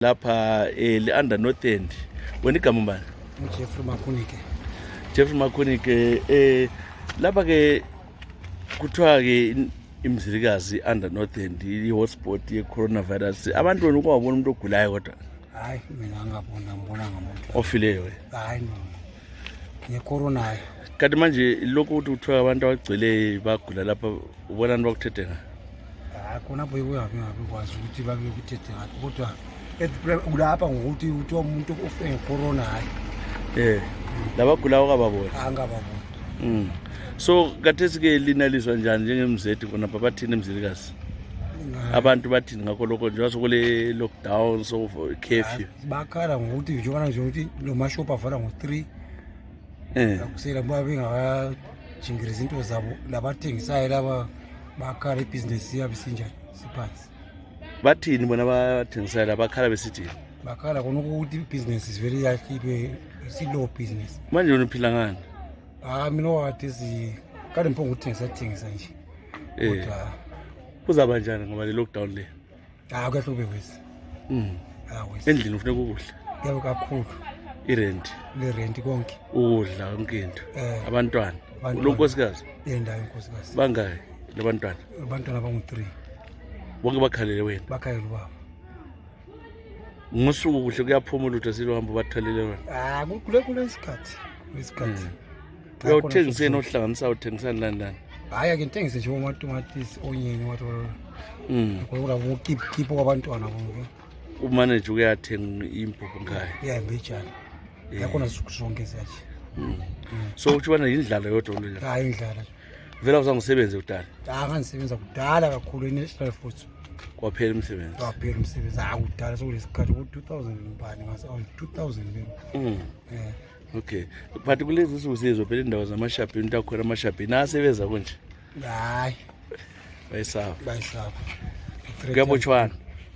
lapha le-under north end wena igama mbani? Jeffrey Makunike. Jeffrey Makunike, lapha ke kuthiwa ke imzilikazi under north end i-hotspot ye-coronavirus. Abantu wena ukwabona umuntu ogulayo kodwa? Hayi, mina ngabona ngamuntu ofileyo we? hayi no, nge-corona hayi. Kanti manje lokhu ukuthi kuthiwa abantu abagcwele bagula lapha, ubona abantu bakuthethe nga? Hayi, khona apho ngabikwazi ukuthi babe kuthethe ngaphi, kodwa kulapha ngokuthi kuthiwa umuntu ofe nge-corona hayi. Labagulayo kababona? Angababona. So kathesi-ke linaliswa njani njengemzeti khonapha, bathini emzilikazi? Abantu bathini ngakho lokho njengoba sokule lockdown, so curfew? Bakhala ngokuthi njengoba nje ukuthi lo mashop avala ngo-3 akusela ngoba bengakajingiriza into zabo, labathengisayo laba bakhala ibhizinesi yabo isinjani, siphansi. Bathini bona abathengisayo la, bakhala besithini? Bakhala khona ukuthi ibhizinesi sivele yakhiphe isi-low business. Manje wena uphila ngani? Mina wathi kade mphongo ukuthengisa nje. Kodwa kuzaba njani ngoba le lockdown le? Kuyahle kube wesi. Wesi. Endlini ufuneka ukudla? Yebo kakhulu. Irent? Le rent konke. Ukudla konke into? Abantwana? Lo nkosikazi? Ndawo inkosikazi. Bangaki labantwana? Abantwana bangu-3. Bonke bakhalele wena? Bakhalele ubaba. Ngosuku kuhle kuyaphumula ukuthi silohamba bathalele wena? Kule isikhathi. Isikhathi. Uyawuthengiseni ohlanganisa uthengisani lani lani? Hayi, ake ngithengise nje omatomatisi, onyeni, kodwa ukukipha kwabantwana bonke. Umanager uyathenga impuphu ngayo? Iyahambejana. Yakhona zonke zathi. So uthi wena yindlala yodwa le? Hayi, indlala. Vela uzangisebenze kudala? Ngangisebenza kudala kakhulu e-National Foods. Kwaphela umsebenzi? Kwaphela umsebenzi. Kudala sokulesikhathi ku-2000 mbani, 2000 leyo. Okay. But kulezi insuku sizwa phela indawo zamashapini, into akhona amashapini asebenza konje? Hayi. Bayisaba? Bayisaba. Kuyabotshwana?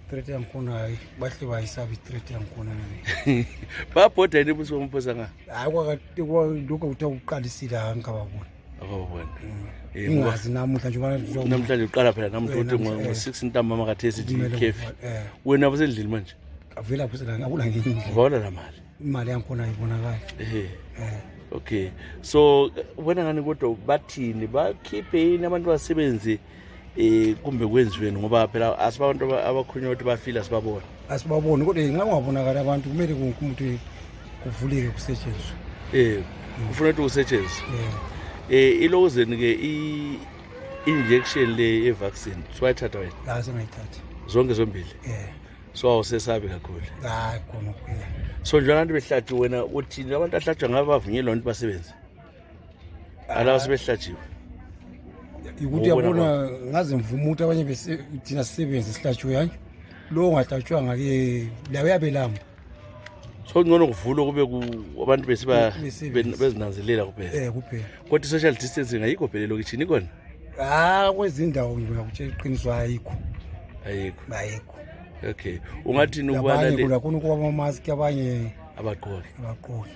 Threat yangikhona hayi, bahle bayisaba i-threat yangikhona nami. Babhoda yini ubusuku umphosa nga? Hayi, lokho kuthiwa kuqalisile angikababona. Akababona? Ingazi namuhla nje namhlanje uqala phela namuhla ngo-6 ntambama kathesi ithi ikhefi. Wena abasendlini manje? Avela phela akula ngenye indlela. Uvawula la mali? Imali yangikhona ayibonakala. Okay. So wena ngani kodwa bathini, bakhiphe yini abantu basebenzi kumbe kwenziweni, ngoba phela asibabantu abakhulunywa ukuthi bafile sibabona? Asibaboni, kodwa nxa ungabonakala abantu kumele konke umuntu kuvuleke kusetshenzwe. Kufuna ukuthi kusetshenzwe? Ilokuzeni-ke i-injection le ye-vaccine siwayithatha wena? Sengayithatha zonke zombili? So awusesabi kakhulu? Hayi, khona kuphela. So njengoba abantu behlatshiwe, wena uthini abantu ahlatshwa ngabe bavunyelwa ukuthi basebenze? Alawo sebehlatshiwe? Ukuthi yabona ngaze mvuma ukuthi abanye thina sisebenze sihlatshiwe, hayi lo ongahlatshwanga-ke layo yabelamba. So ngcono kuvulwe kube abantu bezinanzelela kuphela? Kuphela. Kodwa i-social distancing ayikho phela elokishini, ikhona? Kwezindawo ngakutshela iqiniso ayikho. Ayikho. Okay. Ungathini kuba khona ukuba amamaski, abanye abaqoki? Abaqoki.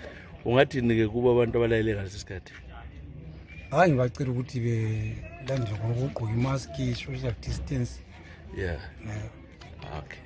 Ungathini-ke kuba abantu abalayele ngalesi sikhathi? Hayi, ngibacela ukuthi belandele khona ukugqoka imaski, social distance. Okay.